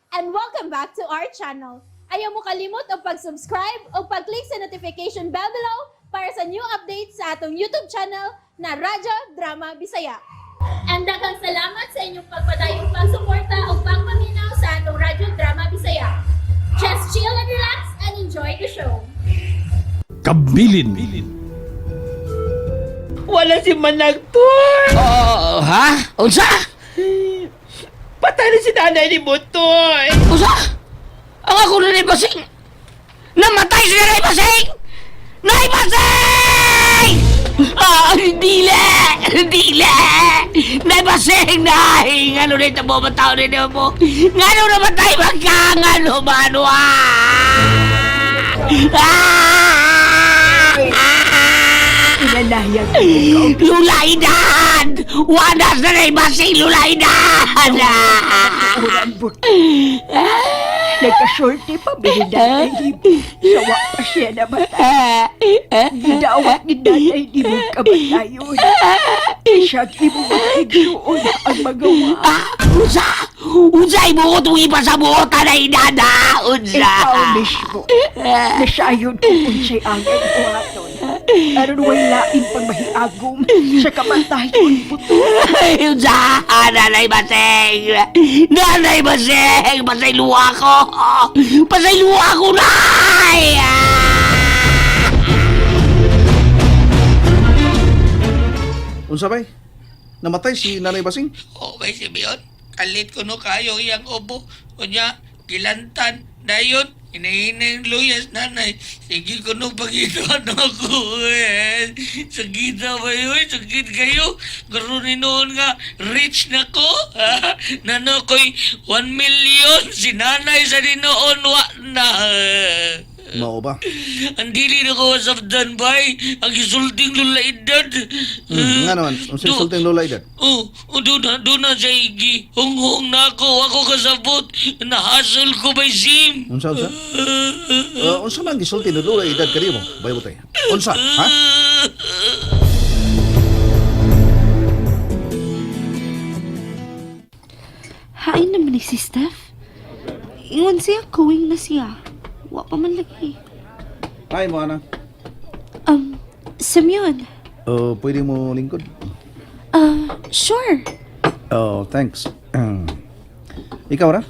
And welcome back to our channel. Ayaw mo kalimot og pag-subscribe o pag-click sa notification bell below para sa new updates sa atong YouTube channel na Radyo Drama Bisaya. And daghang salamat sa inyong pagpadayong pagsuporta o pagpaminaw sa atong Radyo Drama Bisaya. Just chill and relax and enjoy the show. Kabilin. Wala si Managtoy! Oh, ha? Unsa? Patay na si nanay ni Butoy! Unsa? Ang ako na Basing! Namatay si Nanay Basing! Nay Basing! Ah, dili! Dili! Nay Basing! Nay! Ngano na ito mo? Matao na mo? Ngano namatay man ka? Ngano ba? Ano ah? Ah! Inanayag Lulaidan! Wanas na Nay Basing! Lulaidan! Ah! uran buti. Nagkasulti pa bininanay ni Sawa pa siya namatay. Gidawat ni nanay ni mong kamatayon. Siyang imong mga igsuon ang magawa. Ah, unsa? Unsa imo ko itong ipasabuot na inana? Unsa? Ikaw mismo. Nasayon kung unsay angay buhaton. Aron way lain pang mahiagom sa kamatayon buto. Ay, unsa? Nanay Baseng! Nanay Baseng! Pasayluwa ko! Pasayluwa ko, Nay! Ah! Unsa bay? Namatay si Nanay Basing? Okay, Simeon. Kalit ko no kayo iyang obo. Unya, gilantan. Dayon, hinahina yung luyas, nanay. Sige ko no, pagitan ako. Eh. Sakit na ba yun? Sakit kayo. Karoon ni noon nga, rich na ko. Ha? Nano ko'y 1 million. Si nanay sa dinoon, wa na. Mao ba? Ang dili na ko wasapdan, bay. Ang isulting lulaidad. Nga naman, unsa insulting lola edad? Oh, oh, doon na sa igi. Hunghong na ako, ako kasabot. Nahasol ko by sim. Unsa unsa? Unsa man gisulti ni lola edad kanimo? Bay butay. Unsa? Ha? Hain naman ni si Steph. Ingon siya, going na siya. Wa pa man lagi. Hi mo ana. Simeon. Oh, pwede mo lingkod. Sure. Oh, thanks. Ikaw ra?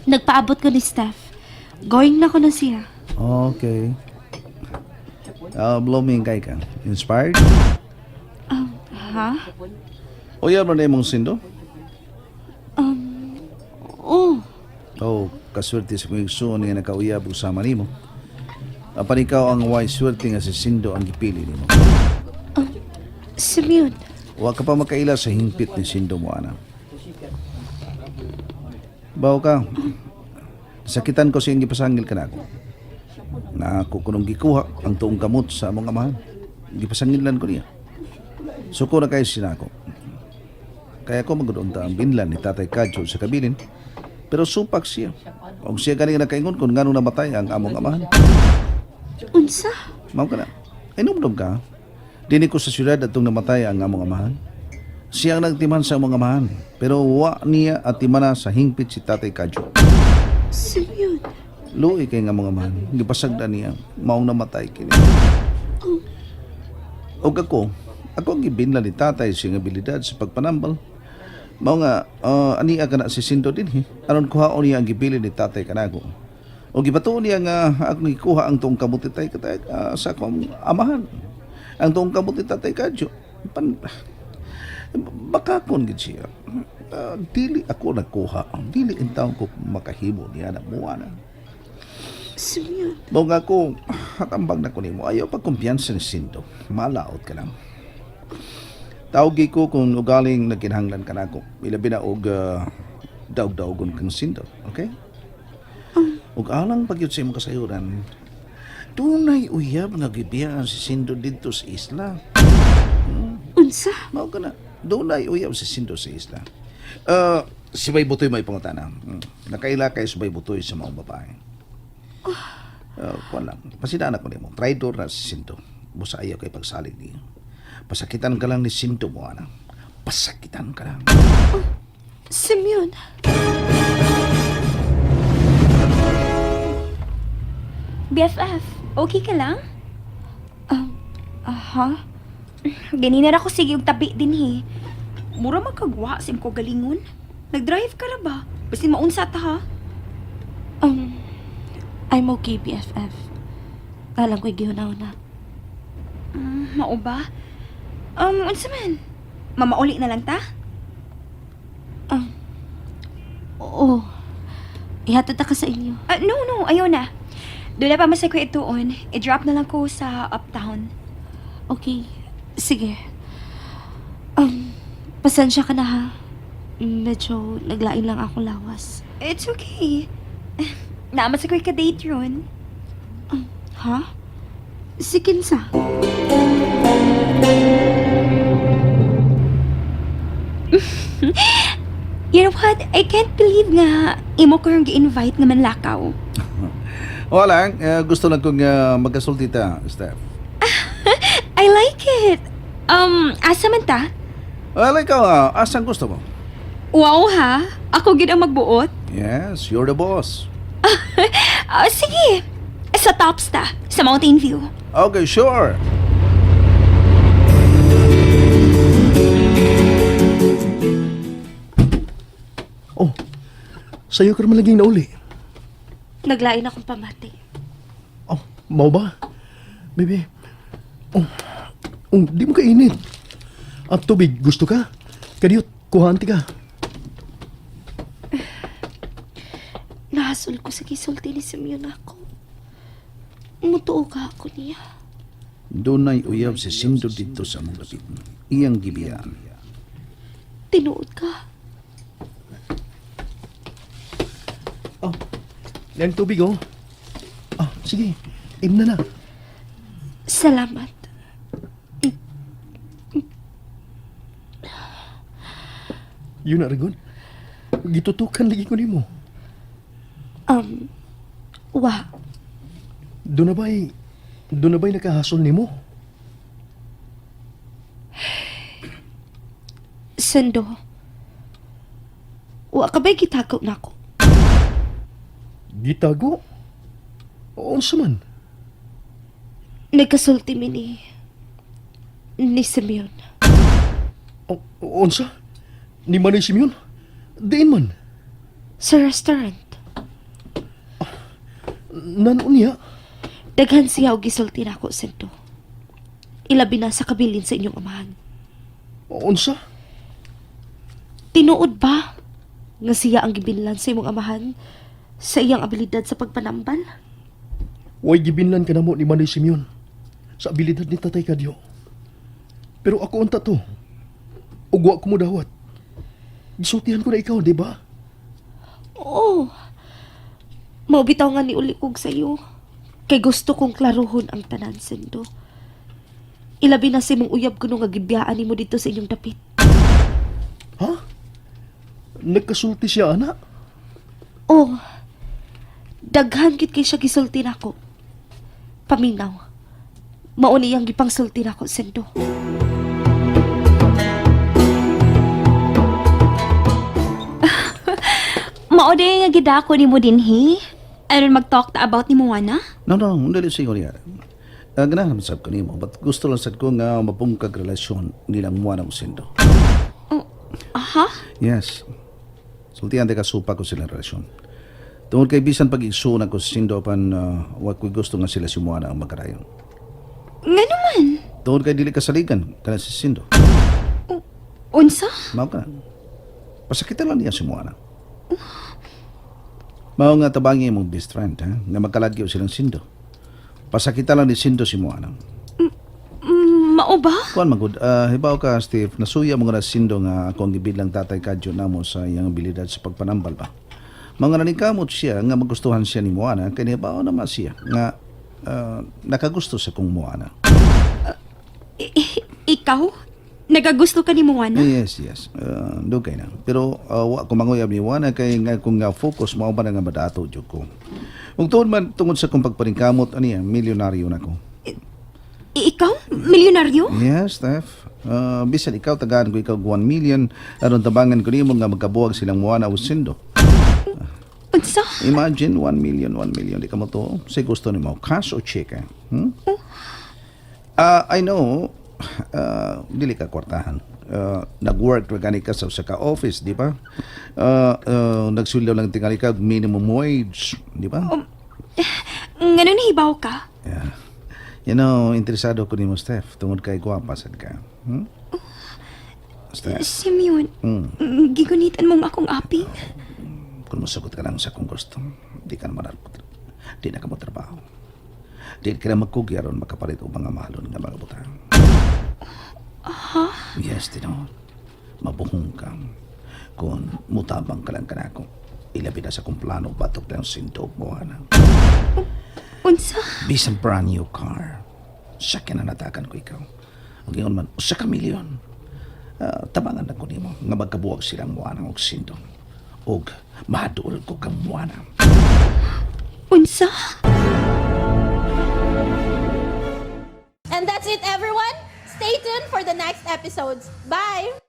Nagpaabot ko ni Steph. Going na ko na siya. Okay. Blooming kay ka. Inspired? Ha? Uyab na imong sindo? Oh, Oh, kaswerte sa kong igsuon nga nakauyab og sama nimo. Apan ikaw ang way swerte nga si Sindo ang gipili nimo. Simeon. Wa ka pa makaila sa hingpit ni Sindo mo, ana. Bawo ka. Sakitan ko siyang gipasangil ka na ako. Na ako kunong gikuha ang tuong kamot sa among amahan. Gipasangilan ko niya. Suko na kayo sinako. Kaya ko magudunta ang binlan ni Tatay Kadyo sa kabilin. Pero supak siya. Og siya gani nga nakaingon kung nganong namatay ang among amahan. Unsa? Mao ka na. Inumdum ka. Dini ko sa syudad atong namatay ang among amahan. Siya ang nagtiman sa among amahan. Pero wa niya at timana sa hingpit si Tatay Kadyo. Simeon. Luoy kay nga mga amahan. Gipasagda niya. Maong namatay kini. Og ako, ako ang gibinla ni tatay sa iyang abilidad sa pagpanambal. Mao nga, ania ka na si Sindo dinhi. Aron kuhaon niya ang gibili ni tatay kanago. O gibatuon niya nga akong gikuha ang tuong kamuti tay katay, sa akong amahan. Ang tuong kamuti tatay kadyo. Pan, baka kon gid siya. Dili ako nagkuha. Dili intawon ko makahimo niya na muwa na. Simeon. Mao nga ko, hatambag na ko nimo. Ayaw pag kumpiyansa ni Sindo. Malaot ka lang. Tawgi ko kung ugaling nagkinahanglan ka nako. Ilabi na og daog-daogon kang Sindo. Okay? Ug alang pagyud sa imong kasayuran, dunay uyab nga gibiyaan si Sindo didto sa isla. Unsa? Mao ka na. Dunay uyab si Sindo sa isla. Si Bay Butoy may pangutana. Nakaila kay si Bay Butoy sa maong babae. Kuwan lang. Pasidaan ako nimo. Traidor na si Sindo. Busa ayaw kay pagsalig niyo. Pasakitan ka lang ni Sindo mo, ana. Pasakitan ka lang. Simeon. BFF, okay ka lang? Aha. Ganina ra ko sige og tabi dinhi. Mura magkagwa sa imong galingon. Nag-drive ka ra ba? Basin maunsa ta ha. I'm okay, BFF. Alam ko'y gihuna-huna. Mao ba? Unsa man? Mamauli na lang ta? Oo. Ihatod ta ka sa inyo. Ah, no, no, ayaw na. Doon na pa man sa ko ituon. I-drop na lang ko sa uptown. Okay. Sige. Pasensya ka na ha. Medyo naglain lang akong lawas. It's okay. Naaman sa ko'y ka-date ron. Ha? Si Kinsa. You know what? I can't believe nga imo ko yung gi-invite nga manlakaw. Wala, gusto lang kong magkasulti ta, Steph. I like it. Asa man ta? Well, ikaw, asang gusto mo? Wow ha? Ako gid ang magbuot. Yes, you're the boss. Ah, sige. Sa tops ta, sa Mountain View. Okay, sure. Oh, sa'yo ka naman laging nauli. Naglain akong pamati. Oh, mau ba? Bebe, oh, oh, di mo kainit. Ang tubig, gusto ka? Kadiyot, kuhaan ka. Nahasol ko sa gisulti ni Simeon ako. Mutuo ka ako niya. Dunay uyab si Sindo dito sa mong dapit. Iyang gibiyaan. Tinuod ka. Oh, yang tubig, oh. Oh, sige, im na na. Salamat. Yun na, Ragon. Gitutukan lagi ko nimo. Wa. Doon na ba'y, doon na ba'y nakahasol nimo? Sendo. Wa ka ba'y gitagaw na ako? Gitago? Unsa man? Nagkasulti mi ni Simeon. O, unsa? Ni Manoy Simeon? Diin man. Sa restaurant. Nanon niya? Daghan siya og gisulti na ako, Sendo. Ilabi na sa kabilin sa inyong amahan. Unsa? Tinuod ba nga siya ang gibinlan sa imong amahan sa iyang abilidad sa pagpanambal? Way gibinlan ka namo ni Manoy Simeon sa abilidad ni Tatay Kadyo. Pero ako unta to. Ug wa ko mo dawat. Gisultihan ko na ikaw, di ba? Oo. Mao bitaw nga ni ulikog sa iyo. Kay gusto kong klaruhon ang tanan, Sendo. Ilabi na sa imong uyab kuno nga gibiyaan nimo dito sa inyong dapit. Ha? Nagkasulti siya, ana? Oh. Daghan gid kay siya gisulti nako. Paminaw. Mao ni iyang gipangsulti nako, Sendo. Mao day nga gidako nimo dinhi. Aron mag-talk ta about ni Moana? No, no, dili siguro niya. Ganahan naman sab ko nimo, but gusto lang sad ko nga mapungkag relasyon nilang Moana ug Sindo. Aha. Yes. Sultihan ka supa ko silang relasyon. Tungod kay bisan pag igsuon ako sa Sindo apan wa ko'y gusto nga sila si Moana ang magkarayon. Ngano man? Tungod kay dili kasaligan kana si Sindo. Unsa? Mao ka na. Pasakitan lang niya si Moana. Mao nga tabangi imong best friend, ha? Nga magkaladyo silang Sindo. Pasakitan lang ni Sindo si Moana. Mao ba? Kuan magud, hibaw ka Steve, nasuya mo nga na Sindo nga ako ang gibidlang tatay kadyo namo sa iyang abilidad sa pagpanambal ba. Mga naningkamot siya nga magustuhan siya ni Moana kay hibaw naman siya nga nakagusto sa kong Moana. Ikaw? Nagagusto ka ni Moana? Yes, yes. Dugay na. Pero wa ko manguyab ni Moana kay nga kung nga focus mao ba na nga madato jud ko. Ug tuod man tungod sa kong pagpaningkamot aniya, milyonaryo na ko. Ikaw? Milyonaryo? Yes, Steph. Bisan ikaw tagaan ko ikaw 1 million aron tabangan ko nimo nga magkabuwag silang Moana o Sindo. Unsa? Imagine 1 million, 1 million. Di ka mo to. Say gusto nimo, cash o check? Hmm? Ah, I know, dili ka kwartahan. Nag-work ra gani ka sa usa ka office, di ba? Nagsulyaw lang tingali ka minimum wage, di ba? Ngano nahibaw ka? Yeah. Interesado ko nimo, Steph, tungod kay gwapa sad ka. Hmm? Steph, Simeon, gigunitan mong akong aping. Kung mosugot ka lang sa akong gusto, di ka naman di na ka mo trabaho. Di ka na magkugya ron makapalit og mga mahalon nga mga butang. Ha? Yes, tinuod. Mabuhong ka. Kung mutabang ka lang kanako, ilabi na sa akong plano batok lang sindog mo, ana. Unsa? Bisan brand new car. Siya kinanatakan ko ikaw. Ug ingon man, usa ka milyon. Tabangan na ko nimo nga magkabuwag silang muana og sindog. Og maduol ko kang muana. Unsa? And that's it, everyone. Stay tuned for the next episodes. Bye!